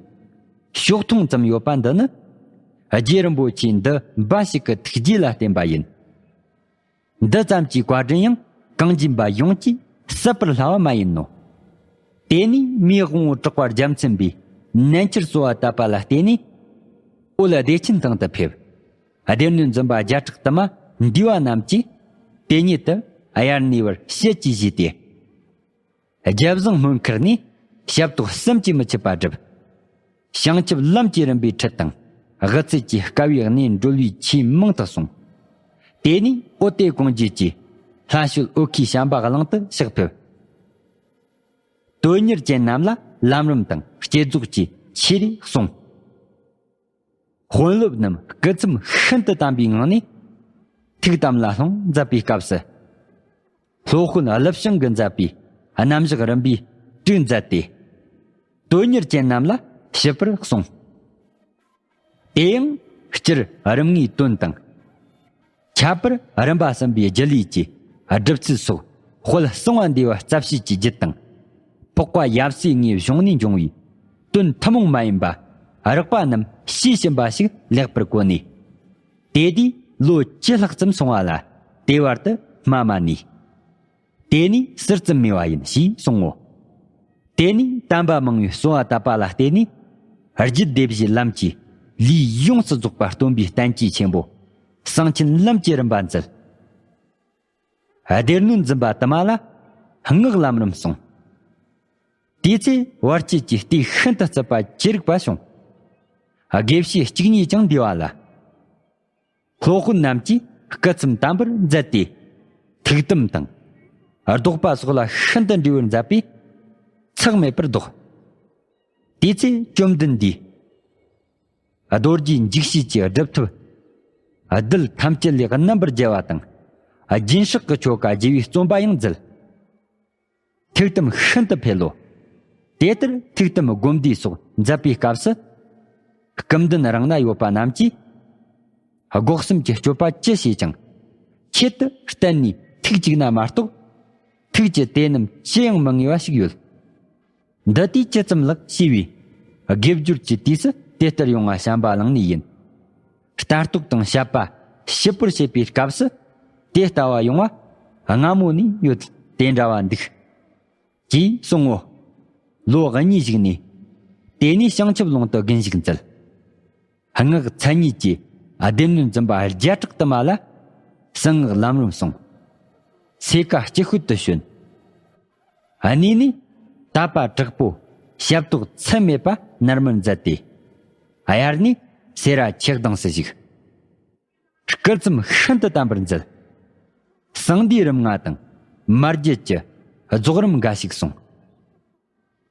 ཕྱོགས་མཐོང་ཙམ་ཡོད་པ་འདི་ནི། རྗེ་རིན་པོ་ཆེ་འདི་འབའ་ཞིག་གི་ཐུགས་རྗེ་ལ་བརྟེན་པ་ཡིན། འདི་ཙམ་གྱི་བཀའ་དྲིན་ཡང་གངས་ཅན་པ་ཡོངས་ཀྱིས་ཟད་པར་སླ་བ་མ་ཡིན་ནོ། དེ་ནས་མིའི་དབང་པོ་གྲགས་པ་རྒྱལ་མཚན་པས་ནན་ཆེར་གསོལ་བ་བཏབ་པ་ལ་བརྟེན་ནས། འོལ་བདེ་ཆེན་ཐང་དུ་ཕེབས། སྡེ་སྣོད་འཛིན་པ་བརྒྱ་ཕྲག་དུ་མ་འདུས་པ་རྣམས་ཀྱིས་དེ་ཉིད་དུ་དབྱར་གནས་པར་ཞལ་གྱིས་བཞེས་ཏེ། རྒྱལ་བཟང་སྨོན་ཁུར་ནས་ཞབས་ཏོག་བསམ་གྱིས་མི་ཁྱབ་པ་བསྒྲུབས། བྱང་ཆུབ་ལམ་གྱི་རིམ་པའི་ཁྲིད་དང་དབུ་ཚད་ཀྱི་དཀའ་བའི་གནས་འགྲོལ་བའི་ཆོས་མང་དུ་གསུངས། དེ་ནས་ཨོ་ཏེ་ཀོང་ཇི་གིས་ལྷ་ཤོད་ཨོ་ཁའི་བྱམས་པ་གླིང་དུ་ཕྱག་ཕེབས། དོན་གཉེར་ཅན་རྣམས་ལ་ལམ་རིམ་དང་བསྐྱེད་རྫོགས་ཀྱི་ཆོས་རེ་གསུངས། དཔོན་སློབ་རྣམས་སྐུ་མཚམས་ཤིན་ཏུ་དམ་པའི་ངང་ནས་ཐུགས་དམ་ལ་ལྷུང་མཛད་པའི་སྐབས་སུ། སློབ་དཔོན་ཀླུ་བྱང་གིས་མཛད་པའི་རྣམ་གཞག་རིམ་པའི་དྲུག་མཛད་དེ། དོན་གཉེར་ཅན་རྣམས་ལ་ཞིབ་པར་གསུངས། དེ་ཡང་སྤྱིར་རིམ་ལྔའི་དོན་དང་། ཁྱད་པར་རིམ་པ་གསུམ་པའི་རྒྱུ་ལས་ཀྱི་སྒྲུབ་ཚུལ་སོགས་དཔལ་གསང་བ་འདུས་པ་རྩ་བཤད་ཀྱི་རྒྱུད་དང་། འཕགས་པ་ཡབ་སྲས་ལྔའི་གཞུང་ནས་འབྱུང་བའི་དོན་ཐུན་མོང་མ་ཡིན་པ་རགས་པ་རྣམས་ཤེས་བཞིན་པ་ཞིག་ལེགས་པར་གོ་ནས། དེ་དུས་ལོ་བཅུ་ལྷག་ཙམ་སོང་བ་ལ་དེ་བར་དུ་སྨྲ་མ་ནུས། དེ་ནས་ཟུར་ཙམ་སྨྲས་པ་ཡིན་ཞེས་གསུང་ངོ་། དེ་ནས་དམ་པ་མང་བོས་གསོལ་བ་བཏབ་པ་ལ་བརྟེན་ནས་རྒྱུད་སྡེ་བཞིའི་ལམ་གྱི་ལུས་ཡོངས་སུ་རྫོགས་པ་སྟོན་པའི་བསྟན་བཅོས་ཆེན་པོ་གསང་ཆེན་ལམ་གྱི་རིམ་པ་མཛད། སྡེ་སྣོད་འཛིན་པ་དུ་མ་ལ་སྔགས་ལམ་རིམ་གསུངས། དེའི་ཚེ་བར་ཆད་ཀྱི་ལྟས་ཤིན་ཏུ་རྩུབ་པ་ཅི་རིགས་པ་བྱུང་། དགེ་བཤེས་གཅིག་གཉིས་ཀྱང་འདུས་པ་ལ། སློབ་དཔོན་རྣམས་ཀྱིས་སྐུ་མཚམས་དམ་པར་མཛད་དེ། ཐུགས་དམ་དང་། བཟློག་པ་སོགས་ལ་ཤིན་ཏུ་འདྲིས་པར་མཛད་པས། ཚེགས་མེད་པར་བཟློག། དེའི་ཚེ་བཅོམ་ལྡན་འདས། རྡོ་རྗེ་འཇིགས་བྱེད་ཀྱི་སྒྲུབ་ཐབས། རྡུལ་ཐམས་ཅད་ལས་རྣམ་པར་རྒྱལ་བ་དང་། སྦྱིན་སྲེག་གི་ཆོ་ག་རྒྱས་པའི་རྩོམ་པ་ཡང་མཛད། ཐུགས་དམ་ཤིན་ཏུ་འཕེལ་ལོ། དེ་ལྟར་ཐུགས་དམ་སྒོམ་བཟླས་སོགས་མཛད་པའི་སྐབས་སུ། སྐུ་མདུན་རང་ན་ཡོད་པ་རྣམས་ཀྱིས། སྒོ་གསུམ་གྱི་སྤྱོད་པ་ཅི་བྱེད་ཀྱང་། ཆེད་དུ་གཏན་ནས་ཐུགས་གཅིག་ན་མ་གཏོགས། ཐུགས་ཀྱི་དེ་རྣམས་ཅི་ཡང་མི་ངེས་པ་ཞིག་ཡོད། འདི་དུས་ཅི་ཙམ་ལགས་ཞེས་པའི། དགེ་སྦྱོར་གྱི་དུས་སུ་དེ་ལྟར་ཡོང་བ་བྱམས་པ་གླིང་ནས་ཡིན། ལྟ་རྟོག་དང་བཤད་པ་ཞིབ་པོར་བྱེད་པའི་སྐབས་སུ། དེ་ལྟ་བ་ཡོང་བ་སྔ་མོ་ནས་ཡོད་དེ་འདྲ་བ་འདུག་ཅེས་གསུང་ངོ་། ལོ་གཉིས་ཞིག་ནས། དེ་ནས་བྱང་ཆུབ་ཀློང་དུ་དགོན་ཞིག་མཛད། སྔགས་མཚན་ཉིད་ཀྱི་སྡེ་སྣོད་འཛིན་པ་བརྒྱ་ཕྲག་དུ་མ་ལ་གསང་སྔགས་ལམ་རིམ་གསུངས། སེ་ཀ་སྤྱི་ཤོད་དུ་བྱོན། གནས་ནས་དད་པ་དྲག་པོ་ཞབས་ཏོག་ཚད་མེད་པ་ནར་མར་མཛད་དེ། དབྱར་ནས་སེ་ར་ཆགས་སྡང་སུ་བཞུགས། སྐུ་མཚམས་ཤིན་ཏུ་དམ་པར་མཛད། གསང་འདུས་རིམ་ལྔ་དང་མར་བརྒྱུད་ཀྱི་རྫོགས་རིམ་འགའ་ཞིག་གསུངས།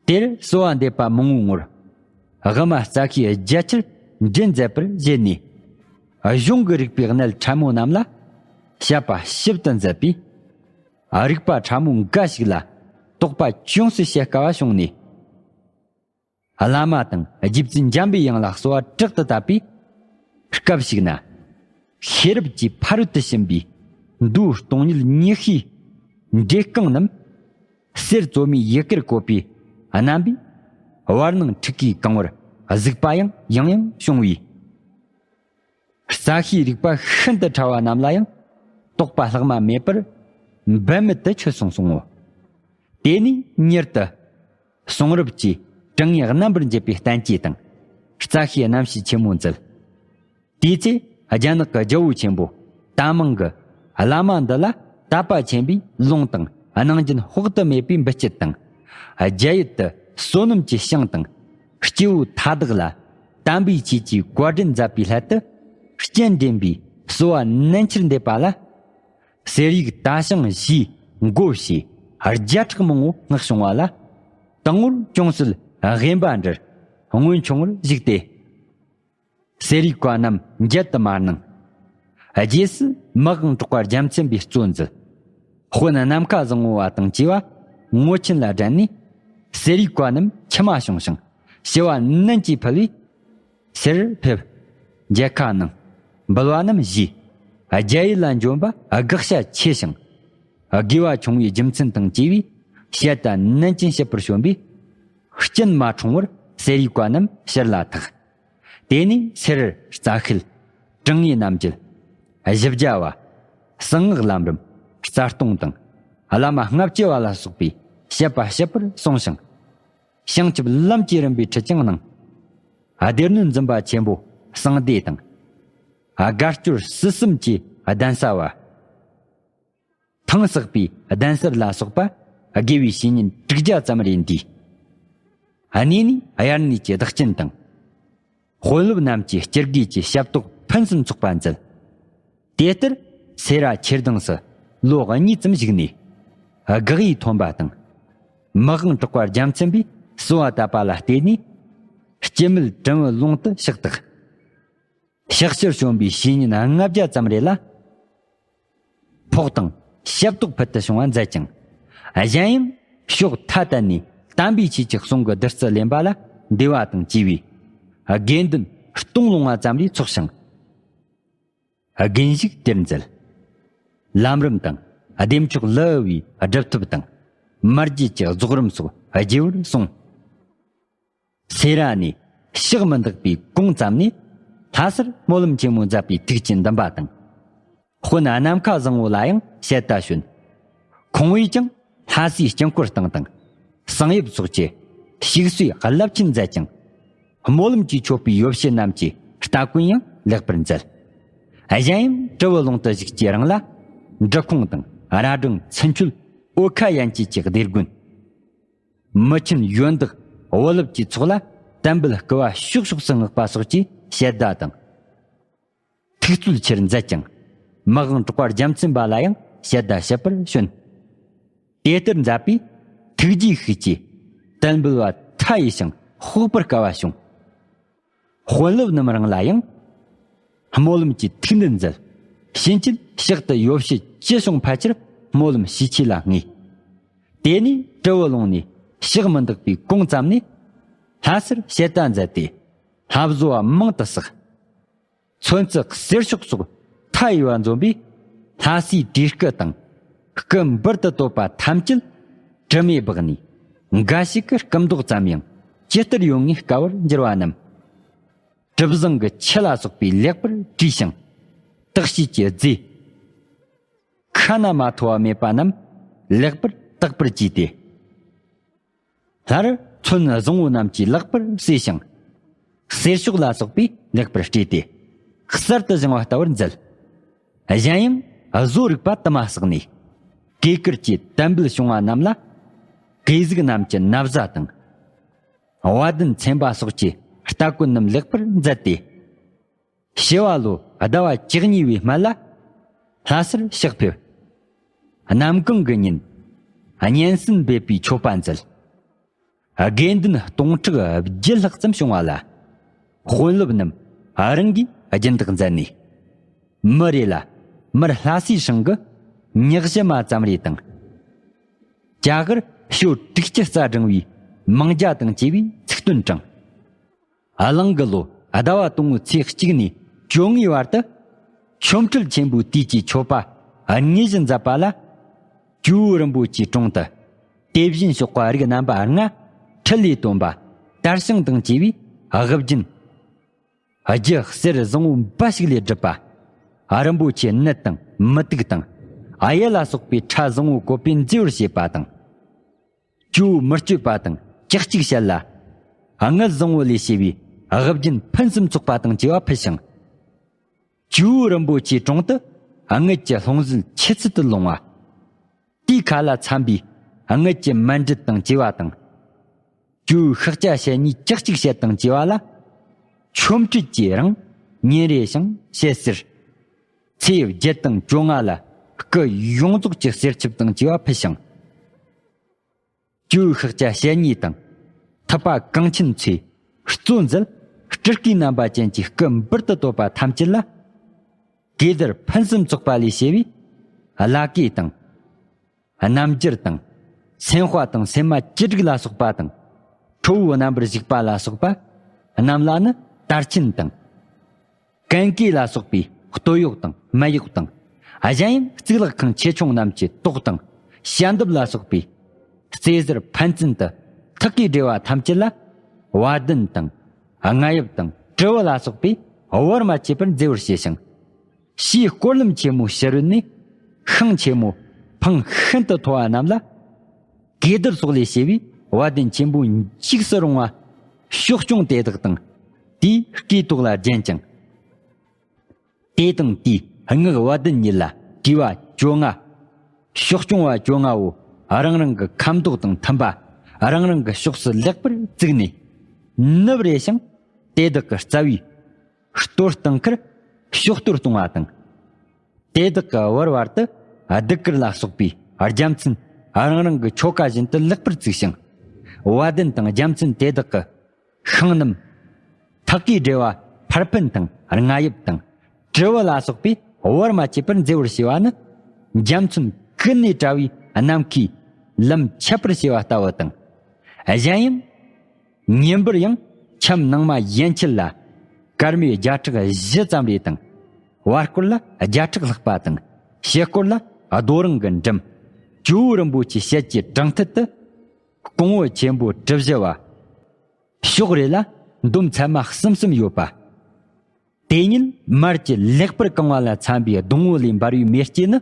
དེར་གསོལ་བ་འདེབས་པ་མང་བོའི་ངོར། དབུ་མ་རྩ་ཤེས་རྒྱ་ཆེར་འདྲེན་མཛད་པར་བཞེད་ནས། གཞུང་གི་རིག་པའི་གནད་ཕྲ་མོ་རྣམས་ལ་དཔྱད་པ་ཞིབ་ཏུ་མཛད་པས། རིག་པ་ཕྲ་མོ་འགའ་ཞིག་ལ་དོགས་པ་ཅུང་ཟད་བྱེད་དཀའ་བ་བྱུང་ནས། བླ་མ་དང་རྗེ་བཙུན་འཇམ་པའི་དབྱངས་ལ་གསོལ་བ་དྲག་ཏུ་བཏབ་པས། སྐབས་ཤིག་ན། ཤེས་རབ་ཀྱི་ཕ་རོལ་ཏུ་ཕྱིན་པའི་མདོའི་སྟོང་ཉིད་ཉི་ཤུའི་འགྲེལ་རྐང་རྣམས། གསེར་བཙོ་མའི་ཡི་གེར་བཀོད་པའི་རྣམ་པས། བར་སྣང་ཁྲིད་ཀའི་གང་བར་གཟིགས་པ་ཡང་ཡང་ཡང་བྱུང་བས། རྩ་ཤེའི་རིག་པ་ཤིན་ཏུ་ཕྲ་བ་རྣམས་ལ་ཡང་དོགས་པ་ལྷག་མ་མེད་པར་འབད་མེད་དུ་ཆོད་སོང་གསུང་ངོ་། དེ་ནས་མྱུར་དུ་གསུང་རབ་ཀྱི་དྲང་ངེས་རྣམ་པར་འབྱེད་པའི་བསྟན་བཅོས་དང་རྩ་ཤེའི་རྣམ་བཤད་ཆེན་མོ་མཛད། དེའི་ཚེ་རྒྱ་ནག་གི་རྒྱལ་པོ་ཆེན་པོ་ཏ་མང་གིས་བླ་མ་འདི་ལ་དད་པ་ཆེན་པོས་ལུང་དང་གནང་སྦྱིན་དཔག་ཏུ་མེད་པའི་འབུལ་སྐྱེད་དང་། རྒྱ་ཡུལ་དུ་བསོད་ནམས་ཀྱི་ཞིང་དང་སྐྱེ་བོ་མཐའ་དག་ལ་དམ་པའི་ཆོས་ཀྱི་བཀའ་དྲིན་མཛད་པའི་སླད་དུ་རྐྱེན་འདྲེན་པའི་གསོལ་བ་ནན་ཆེར་འདེབས་པ་ལ། གསེར་ཡིག་ད་ཞང་བཞིའི་མགོ་བྱས་བརྒྱ་ཕྲག་མང་བོ་མངགས་བྱུང་བ་ལ། དང་པོར་ཅུང་ཟད་དབེན་པ་འདྲར་སྔོན་ཆུང་བར་བཞུགས་ཏེ། གསེར་ཡིག་བཀའ་རྣམས་འགྱེད་དུ་མ་གནང་། རྗེས་སུ་མི་དབང་གྲགས་པ་རྒྱལ་མཚན་པའི་གཙོ་མཛད། དཔོན་ནམ་མཁའ་བཟང་པོ་བ་དང་བཅས་པ་ངོ་ཆེན་ལ་སྦྲན་ནས། གསེར་ཡིག་བཀའ་རྣམས་མཆི་མ་བྱུང་ཞིང་ཞི་བ་ནན་གྱིས་ཕུལ་བས། གསེར་ཕེབས། མཇལ་ཁ་གནང་། འབུལ་བ་རྣམས་བཞེས། རྒྱ་ཡུལ་ལ་འབྱོན་པ་དགག་བྱ་ཆེ་ཞིང་། དགེ་བ་ཆུང་བའི་རྒྱུ་མཚན་དང་བཅས་པའི་བཤད་གྲྭ་ནན་ཅན་བྱེད་པར་བྱོན་པས། རྐྱེན་མ་འཁྲུངས་བར་གསེར་ཡིག་བཀའ་རྣམས་ཕྱིར་ལ་ཐོགས། དེ་ནས་གསེར་རྩ་ཤེལ། དྲང་ངེས་རྣམ་འབྱེད། བཞི་བརྒྱ་པ། གསང་སྔགས་ལམ་རིམ། རྩ་ལྟུང་དང་། བླ་མ་ལྔ་བཅུ་པ་ལ་སོགས་པའི་བཤད་པ་ཞིབ་པར་གསུངས་ཤིང་། བྱང་ཆུབ་ལམ་གྱི་རིམ་པའི་ཁྲིད་ཀྱང་གནང་། སྡེ་སྣོད་འཛིན་པ་ཆེན་པོ་གསང་སྡེ་དང་། དགའ་སྐྱོར་སྲིད་གསུམ་གྱི་གདན་ས་པ། ཐང་བསགས་པའི་གདན་སར་ལ་སོགས་པ་དགེ་བའི་བཤེས་གཉེན་དྲུག་བརྒྱ་ཙམ་རེ་འདུས། གནས་ནས་དབྱར་གནས་ཀྱི་བདག་རྐྱེན་དང་། དཔོན་སློབ་རྣམས་ཀྱི་སྤྱི་སྒོས་ཀྱི་ཞབས་ཏོག་ཕུན་སུམ་ཚོགས་པ་མཛད། དེ་ལྟར་སེ་ར་ཆགས་སྡང་སུ་ལོ་གཉིས་ཙམ་བཞུགས་ནས། དགག་དབྱེ་ཐོན་པ་དང་། མི་དབང་གྲགས་པ་རྒྱལ་མཚན་པས་གསོལ་བ་བཏབ་པ་ལ་བརྟེན་ནས། སྐྱེ་མེད་དྲིན་བུ་ལུང་དུ་ཕྱག་བཏགས། ཕྱག་ཕྱིར་བྱོན་པའི་བཤེས་གཉེན་ལྔ་བརྒྱ་ཙམ་རེ་ལ། ཕོགས་དང་ཞབས་ཏོག་ཕུལ་དུ་བྱུང་བ་མཛད་ཅིང་། གཞན་ཡང་ཕྱོགས་མཐའ་དག་ནས་དམ་པའི་ཆོས་ཀྱི་གསུང་གི་བདུད་རྩི་ལེན་པ་ལ་འདུས་པ་དང་བཅས་པའི་དགེ་འདུན་སྟོང་ལོང་བ་ཙམ་རེ་ཚོགས་ཤིང་། དགོན་བཞུགས་དེར་མཛད། ལམ་རིམ་དང་བདེ་མཆོག་ལ་དབུལ་བའི་སྒྲུབ་ཐབས་དང་། མར་བརྒྱུད་ཀྱི་རྫོགས་རིམ་སོགས་རྒྱས་པར་གསུངས། སེ་ར་ནས་ཕྱག་མི་འདེགས་པའི་གོང་ཙམ་ནས་ལྷ་སར་སྨོན་ལམ་ཆེན་མོ་མཛད་པའི་ཐུགས་ཀྱི་འདུན་པ་དང་། དཔོན་ནམ་མཁའ་བཟང་པོ་ལ་ཡང་ཞལ་ལྟ་བྱོན། ཁོང་བོས་ཀྱང་ལྷ་སའི་དཀྱིལ་འཁོར་སྟེང་དང་། གསང་ཡབ་སོགས་ཀྱི་ཞིག་གསོའི་རླབས་ཆེན་མཛད་ཅིང་། སྨོན་ལམ་གྱིས་མཆོད་པའི་ཡོ་བྱད་རྣམས་ཀྱི་སྟ་གོན་ཡང་ལེགས་པར་མཛད། གཞན་ཡང་གྲུ་བུ་ལུང་དུ་བཞུགས་ཀྱི་རིང་ལ། འབྲི་གུང་དང་ར་སྒྲེང་ཚུན་ཆོད་ཨོ་ཁ་ཡན་ཆད་ཀྱི་སྡེ་དགོན། མི་ཆེན་ཡོན་བདག་བུ་སློབ་ཀྱི་ཚོགས་ལ་དམ་པའི་སྐུ་བ་ཤོག་ཤོག་ཏུ་བསྔགས་པ་སོགས་ཀྱི་བཤད་བརྡ་དང་། ཐུགས་རྩོལ་ཆེར་མཛད་ཅིང་། མི་དབང་འབྲོག་པ་རྒྱལ་མཚན་པ་ལ་ཡང་བཤད་བརྡ་བཤད་པར་བྱོན། དེ་ལྟར་མཛད་པས་ཐུགས་རྗེའི་ཤུགས་ཀྱིས་དད་འབུལ་བ་མཐའ་ཡས་ཤིང་དཔག་པར་དཀའ་བ་བྱུང་། དཔོན་སློབ་རྣམས་རང་ལ་ཡང་སྨོན་ལམ་གྱི་ཐུགས་འདུན་མཛད། ཕྱིན་ཆད་ཕྱག་ཏུ་ཡོ་བྱད་ཅི་བྱུང་ཕལ་ཆེར་སྨོན་ལམ་ཞུས་ཆེ་ལ་བསྔོས། དེ་ནས་གྲུ་བུ་ལུང་ནས་ཕྱག་མི་འདེགས་པའི་གོང་ཙམ་ནས་ལྷ་སར་བཤད་བརྡ་མཛད་དེ། ལྷ་བཟོ་བ་མང་དུ་བསགས། ཚོན་རྩི་གསེར་ཤོག་སོགས་མཐའ་ཡས་པ་འཛོམས་པས། ལྷ་སའི་བྲིས་སྐུ་དང་། སྐུ་འབུར་དུ་བཏོད་པ་ཐམས་ཅད་དྲི་མེད་སྦགས་ནས། འགའ་ཞིག་གི་སྐུ་མདོག་ཙམ་ཡང་ཇི་ལྟར་ཡོད་ངེས་དཀའ་བར་འགྱུར་བ་རྣམས། གྲུ་གཟིངས་ཀྱི་ཆུ་ལ་སོགས་པས་ལེགས་པར་བྲིས་ཤིང་། བརྟག་དཔྱད་ཀྱི་རྫས་ཁ་ན་མ་ཐོ་བ་མེད་པ་རྣམས་ལེགས་པར་བརྟག་པར་བགྱིས་ཏེ། སླར་ཚོན་བཟང་བོ་རྣམས་ཀྱིས་ལེགས་པར་བསྲེས་ཤིང་། གསེར་ཤོག་ལ་སོགས་པས་ལེགས་པར་སྤྲས་ཏེ། གསར་དུ་བཞེངས་པ་ལྟ་བུར་མཛད། གཞན་ཡང་བཟོ་རིག་པ་དུ་མ་བསགས་ནས། གོས་དཀར་གྱི་དམ་འབུལ་བྱུང་བ་རྣམས་ལ། གོས་གཟུགས་རྣམས་ཀྱི་ན་བཟའ་དང་། བ་དན་ཚན་པ་སོགས་ཀྱི་རྟ་གོན་རྣམས་ལེགས་པར་མཛད་དེ། བྱི་བ་ལོ་ཟླ་བ་བཅུ་གཉིས་པའི་སྨད་ལ་ལྷ་སར་གཤེགས་ཕེབས། གནམ་གང་གི་ཉིན་སྙན་གསན་འབེབས་པའི་མཆོད་པ་མཛད། དགེ་འདུན་སྟོང་ཕྲག་བརྒྱད་ལྷག་ཙམ་བྱུང་བ་ལ། དཔོན་སློབ་རྣམས་རང་གིས་སྦྱིན་བདག་མཛད་ནས། མི་རེ་ལ་མར་ལྷ་སའི་སྲང་གི་ཉག་གཞི་མ་ཙམ་རེ་དང་། རྒྱ་གར་ཞོ་དྲུག་ཅུ་རྩ་བགྲངས་པའི་མང་ཇ་དང་བཅས་པའི་ཚིག་བཏོན་དྲངས། གླིང་གི་ལོ་ཟླ་བ་དང་པོའི་ཚེས་གཅིག་ནས་བཅོ་ལྔའི་བར་དུ། ཆོ་འཕྲུལ་ཆེན་པོའི་དུས་ཀྱི་མཆོད་པ་དངོས་གཞི་མཛད་པ་ལ། ཇོ་བོ་རིན་པོ་ཆེའི་དྲུང་དུ་དེ་བཞིན་གཤེགས་པ་རིགས་རྣམ་པ་ལྔ། ཁྲི་ལས་བཏོན་པ། དར་ཤིང་དང་བཅས་པའི་དབུ་རྒྱན། རྒྱུ་གསེར་བཟང་བོ་འབའ་ཞིག་ལས་གྲུབ་པ། རིན་པོ་ཆེ་ནད་དང་མུ་ཏིག་དང་། གཡུ་ལ་སོགས་པའི་ཕྲ་བཟང་བོ་བཀོད་པས་མཛེས་པར་བྱས་པ་དང་། ཇོ་བོ་མི་བསྐྱོད་པ་དང་ལྕགས་ཀྱུ་ཞལ་ལ། རྔུལ་བཟང་བོ་ལས་བྱས་པའི་དབུ་རྒྱན་ཕུན་སུམ་ཚོགས་པ་དང་བཅས་པ་ཕུལ་ཞིང་། ཇོ་བོ་རིན་པོ་ཆེའི་དྲུང་དུ་རྔུལ་གྱི་ལྷུང་བཟེད་ཆུ་ཚུལ་དུ་ལོང་བ། དེའི་ཁ་ལ་འཚམ་པའི་རྔུལ་གྱི་མཎྜལ་དང་བཅས་པ་དང་། ཇོ་བོའི་ཤཱཀྱ་ཞལ་གཉིས་ལྕགས་ཀྱུ་ཞལ་དང་བཅས་པ་ལ། ཆོ་འཕྲུལ་གྱི་རིང་ཉིན་རེ་ཞིང་ཞལ་གསེར། ཚེས་བརྒྱད་དང་བཅོ་ལྔ་ལ་སྐུ་ཡོངས་རྫོགས་ཀྱི་གསེར་ཆིབས་དང་བཅས་པ་ཕུལ་ཞིང་། ཇོ་བོའི་ཤཱཀྱ་ཞལ་གཉིས་དང་། ཐུབ་པ་གངས་ཆེན་མཚོས་གཙོ་མཛད་སྤྲུལ་སྐུའི་རྣམ་པ་ཅན་གྱི་སྐུ་འབུར་དུ་བཏོད་པ་ཐམས་ཅད་ལ། གོས་དར་ཕུན་སུམ་ཚོགས་པ་ལས་བྱས་པའི་བླ་གོས་དང་། རྣམ་འགྱུར་དང་། སེམས་དཔའ་དང་སེམས་མ་བཅུ་དྲུག་ལ་སོགས་པ་དང་། ཁྲོ་བོའི་རྣམ་པར་བཞུགས་པ་ལ་སོགས་པ་རྣམས་ལ་ནི་དར་ཆེན་དང་། གན་གོས་ལ་སོགས་པའི་སྟོད་གཡོགས་དང་སྨད་གཡོགས་དང་། གཞན་ཡང་གཙུག་ལག་ཁང་ཆེ་ཆུང་རྣམས་ཀྱི་ཏོག་དང་། ཞལ་འདེབས་ལ་སོགས་པའི་རྩེ་གཟར་ཕན་ཚུན་དུ་ཐག་གིས་སྦྲེལ་བ་ཐམས་ཅད་ལ། བ་དན་དང་། རྔ་ཡབ་དང་། གྲུ་བུ་ལ་སོགས་པས་བར་མ་ཆད་པར་མཛེས་པར་བྱས་ཤིང་། ཕྱིའི་སྐོར་ལམ་ཆེན་མོའི་ཕྱི་རོལ་ནས། ཤིང་ཆེན་མོ་འཕང་ཤིན་ཏུ་མཐོ་བ་རྣམས་ལ། གོས་དར་སོགས་ལས་བྱས་པའི་བ་དན་ཆེན་པོ་འཇིགས་སུ་རུང་བ། ཕྱོགས་སྐྱོང་དེ་དག་དང་། དེའི་སྐེ་ཐོག་ལ་བརྒྱན་ཅིང་། དེ་དང་དེའི་སྔགས་བ་དན་ཉིད་ལ་བྲིས་པ་བཅོ་ལྔ། ཕྱོགས་སྐྱོང་བ་བཅོ་ལྔ་བོ་རང་རང་གི་ཁ་མདོག་དང་མཐུན་པ། རང་རང་གི་ཕྱོགས་སུ་ལེགས་པར་བཙུགས་ནས། ནུབ་རེ་ཞིང་དེ་དག་གི་རྩ་བའི་གཏོར་སྟེང་ཁར་ཕྱོགས་གཏོར་གཏོང་བ་དང་། དེ་དག་གི་བར་བར་དུ་གདུགས་དཀར་ལ་སོགས་པའི་རྒྱལ་མཚན་རང་རང་གི་ཆོ་ག་བཞིན་དུ་ལེགས་པར་བཙུགས་ཤིང་། བ་དན་དང་རྒྱལ་མཚན་དེ་དག་གི་ཤིང་རྣམས་ཐག་གིས་སྦྲེལ་བ་ཕར་ཕན་དང་རྔ་ཡབ་དང་གྲུ་བུ་ལ་སོགས་པས་བར་མ་ཆད་པར་མཛེས་པར་བྱས་པ་ནི། རྒྱལ་མཚན་ཀུན་ནས་བཀྲ་བའི་ནམ་མཁའི་ལམ་ཁྱབ་པར་བྱས་པ་ལྟ་བུ་དང་། གཞན་ཡང་། ཉིན་པར་ཡང་ཁྱམས་ནང་མ་ཡན་ཆད་ལ་སྐར་མའི་བརྒྱ་ཕྲག་བཞི་ཙམ་རེ་དང་། བར་སྐོར་ལ་བརྒྱ་ཕྲག་ལྷག་པ་དང་། ཕྱི་སྐོར་ལ་རྡོ་རིང་གི་འགྲམ། ཇོ་བོ་རིན་པོ་ཆེའི་ཞལ་གྱི་དྲང་ཐད་དུ། གོང་བུ་ཆེན་པོ་གྲུ་བཞི་བ། ཕྱོགས་རེ་ལ་འདོམ་ཚད་མ་གསུམ་གསུམ་ཡོད་པ། དེ་ཉིད་མར་གྱི་ལེགས་པར་གང་བ་ལ་འཚམ་པའི་སྡོང་བོ་ལས་འབར་བའི་མེ་ལྕེ་ནི།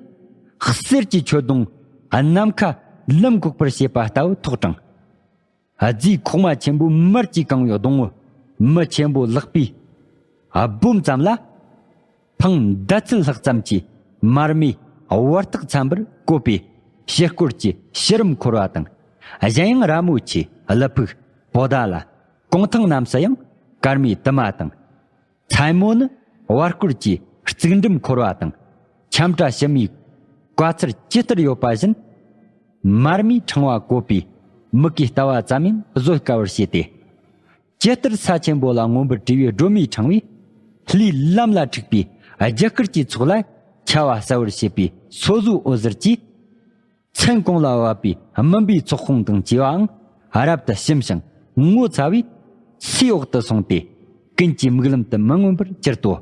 གསེར་གྱི་མཆོད་སྡོང་ནམ་མཁའ་ལམ་འགུགས་པར་བྱེད་པ་ལྟ་བུ་ཐོག་དྲངས། རྫས་ཁོག་མ་ཆེན་པོའི་མར་གྱིས་གང་བའི་སྡོང་བོ། མི་ཆེན་པོ་ལག་པའི་སྦོམ་ཙམ་ལ། འཕང་མདའ་ཚད་ལྷག་ཙམ་གྱི་མར་མེ་བར་ཐག་འཚམ་པར་བཀོད་པའི་ཕྱི་སྐོར་གྱི་ཕྱི་རིམ་འཁོར་བ་དང་ གཞན་ཡང་ར་མོ་ཆེ་ཀླུ་ཕུག་པོ་ཏཱ་ལ། གུང་ཐང་རྣམས་སུ་ཡང་སྐར་མའི་དུ་མ་དང་། མཚན་མོ་ནི་བར་སྐོར་གྱི་རྩིག་འགྲམ་འཁོར་བ་དང་། འཁྱམས་བཀྲ་ཕྱི་མའི་བཀའ་ཚར་ཇི་ལྟར་ཡོད་པ་བཞིན། མར་མེའི་ཕྲེང་བ་བཀོད་པའི་མིག་གིས་ལྟ་བ་ཙམ་ཡང་བཟོད་དཀའ་བར་བྱས་ཏེ། ཇི་ལྟར་ས་ཆེན་པོ་ལ་མངོན་པར་བྲིས་པའི་སྒྲོན་མེའི་ཕྲེང་བས། ལྷའི་ལམ་ལ་འཁྲིགས་པའི་རྒྱུ་སྐར་གྱི་ཚོགས་ལ་ཆ་བ་གསལ་བར་བྱེད་པའི་སོ་སོའི་འོད་ཟེར་གྱིས། མཚན་གང་ལ་བབས་པའི་མུན་པའི་ཚོགས་དཔུང་དང་བཅས་པའང་རབ་ཏུ་ཞིམ་ཞིང་ངོ་ཚ་བས་སའི་འོག་ཏུ་སོང་སྟེ། ཀུན་གྱི་མིག་ལམ་དུ་མི་མངོན་པར་གྱུར་ཏོ།